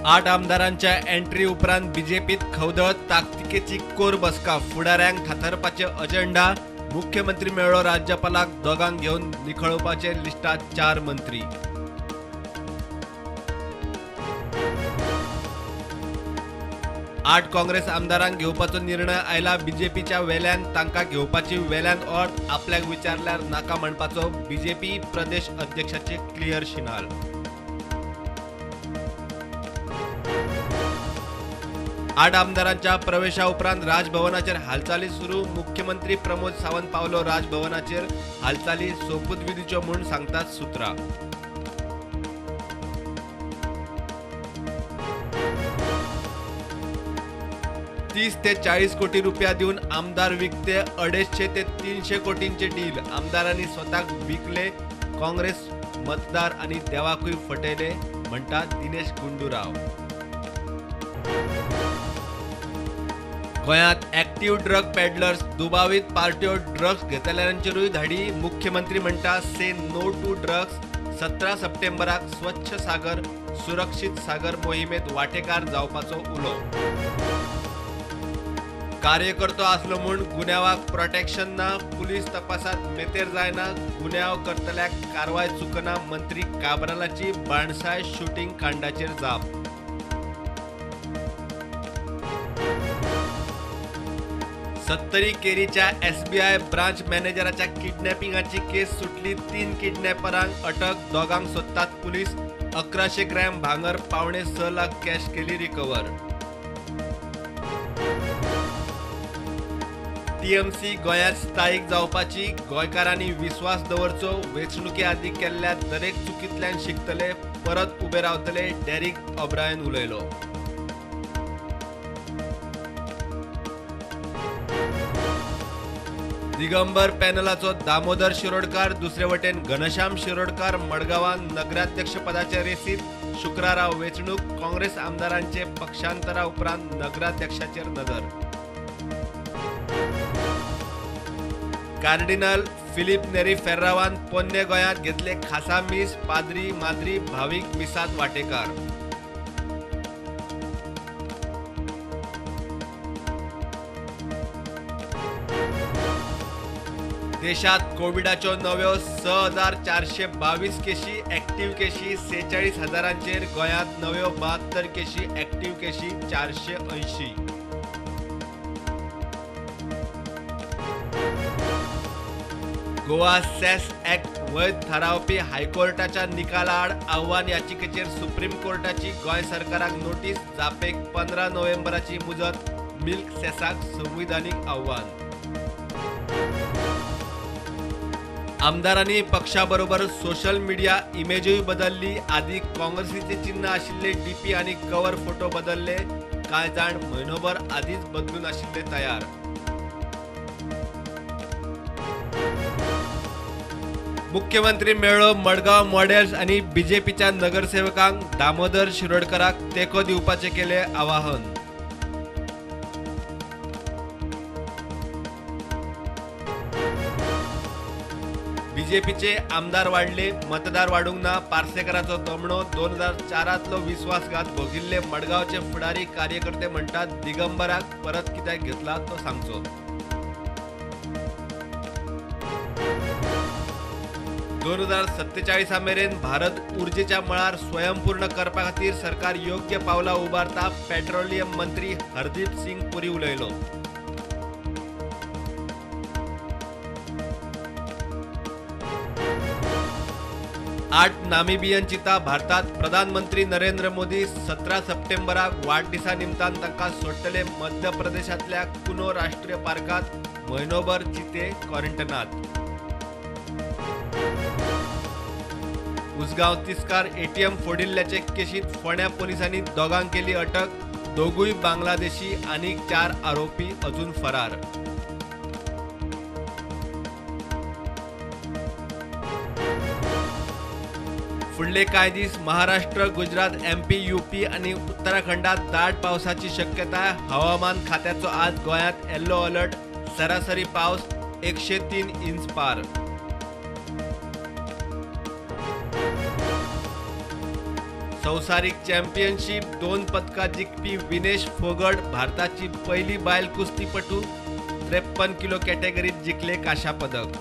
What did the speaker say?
8 आमदारांच्या एंट्री उपरांत बीजेपीत खवदळ, ताकतिकेची कोर बसका, फुडाऱ्यांक थाथारपाचे अजेंडा. मुख्यमंत्री मेळ्ळो राज्यपालाक, दोगांक घेवन निखळोवपाचे लिस्टांत 4 मंत्री. आठ काँग्रेस आमदारांक घेवपाचो निर्णय आयला बीजेपीच्या वेल्यान, तांकां घेवपाची वेल्यान अर्थ आपल्याक विचारल्यार नाका म्हणपाचो बीजेपी प्रदेश अध्यक्षाचे क्लियर शिनाल. 8 आमदारांच्या प्रवेशा उपरांत राजभवनाचेर हालचाली सुरू. मुख्यमंत्री प्रमोद सावंत पावलो राजभवनाचेर, हालचाली सोपूतविधीच्यो म्हूण सांगतात सुत्रां. 30 ते 40 कोटी रुपया दिवन आमदार विकते, 250 ते 300 कोटींचे डील. आमदारांनी स्वताक विकले, काँग्रेस मतदार आनी देवाकूय फटयले म्हणटा दिनेश गुंडूराव. गोंयांत ऍक्टिव्ह ड्रग पेडलर्स, दुबावीत पार्ट्यो ड्रग्स घेतल्यांचेरूय धाडी. मुख्यमंत्री म्हणटा से नो टू ड्रग्स. 17 सप्टेंबराक स्वच्छ सागर सुरक्षीत सागर मोहिमेत वाटेकार जावपाचो उलो. कार्यकर्तो आसलो म्हूण गुन्यांवाक प्रोटेक्शन ना, पुलीस तपासात मेतेर जायना, गुन्यांव करतल्याक कारवाय चुकना, मंत्री काब्रालाची बाणसाय शुटींग कांडाचेर जाप. सत्तरी केरीच्या एसबीआय ब्रांच मॅनेजराच्या किडनॅपिंगाची केस सुटली. 3 किडनॅपरांक अटक, दोगांक सोदतात पुलीस. 1100 ग्रॅम भांगर, 5.75 लाख कॅश केली रिकवर. टीएमसी गोंयांत स्थायीक जावपाची, गोंयकारांनी विस्वास दवरचो, वेंचणुके आदीं केल्ल्या दरेक चुकींतल्यान शिकतले, परत उबे रावतले, डेरिक ओब्रायन उलयलो. दिगंबर पॅनलाचो दामोदर शिरोडकार, दुसरे वटेन घनश्याम शिरोडकार मडगांवान नगराध्यक्षपदाचे रेसीत. शुक्रारा वेंचणूक, काँग्रेस आमदारांचे पक्षांतरा उपरांत नगराध्यक्षाचेर नदर. कार्डिनल फिलीप नेरी फेर्रावान पोन्ने गोंयांत घेतले खासा मीस, पाद्री माद्री भावीक मिसांत वाटेकार. देशात कोविडाच्यो नव्यो 6422 केशी, ऍक्टिव्ह केशी 46,000चेर. गोंयांत नव्यो 72 केशी, ऍक्टिव्ह केशी 480. गोवा सेस ऍक्ट वैध थारावपी हायकोर्टाच्या निकालाआड आव्हान याचिकेचेर सुप्रीम कोर्टाची गोंय सरकाराक नोटीस. जापेक 15 नोव्हेंबराची मुजत. मिल्क सेसाक संविधानीक आव्हान. आमदारांनी पक्षाबरोबर सोशल मिडिया इमेजूय बदलली. आदी काँग्रेसीचे चिन्ह आशिल्ले डीपी आनी कव्हर फोटो बदलले. कांय जाण म्हयनोभर आदींच बदलून आशिल्ले तयार. मुख्यमंत्री मेळ्ळो मडगांव मॉडेल्स आनी बीजेपीच्या नगरसेवकांक दामोदर शिरोडकराक तेंको दिवपाचें केलें आवाहन. बीजेपीचे आमदार वाडले, मतदार वाडूंक ना, पार्सेकराचो तोमणो. 2004तलो विस्वासघात भोगिल्ले मडगांवचे फुडारी कार्यकर्ते म्हणटात दिगंबराक परत कित्याक घेतला तो सांगचो. 2047 मेरेन भारत ऊर्जेच्या मळार स्वयंपूर्ण करपा खातीर सरकार योग्य पावलां उबारता, पेट्रोलियम मंत्री हरदीप सिंग पुरी उलयलो. आठ नामिबियन चिता भारतात, प्रधानमंत्री नरेंद्र मोदी 17 सप्टेंबराक वाडदिसा निमतान तांकां सोडटले. मध्य प्रदेशांतल्या कुनो राष्ट्रीय पार्कांत म्हयनोभर चिते क्वॉरंटनात. उसगांव तिस्कार एटीएम फोडिल्ल्याचे केशीत फोंड्या पोलिसांनी दोगांक केली अटक, दोगूय बांगलादेशी आनी 4 आरोपी अजून फरार. फुडले कांय दीस महाराष्ट्र, गुजरात, एमपी, यूपी आनी उत्तराखंडात दाट पावसाची शक्यता. हवामान खात्याचो आज गोंयांत येल्लो अलर्ट. सरासरी पावस 103 इंच पार. संवसारीक चॅम्पियनशीप 2 पदकां जिखपी विनेश फोगट भारताची पयली बायल कुस्तीपटू. 53 किलो कॅटेगरीत जिखले कांश्या पदक.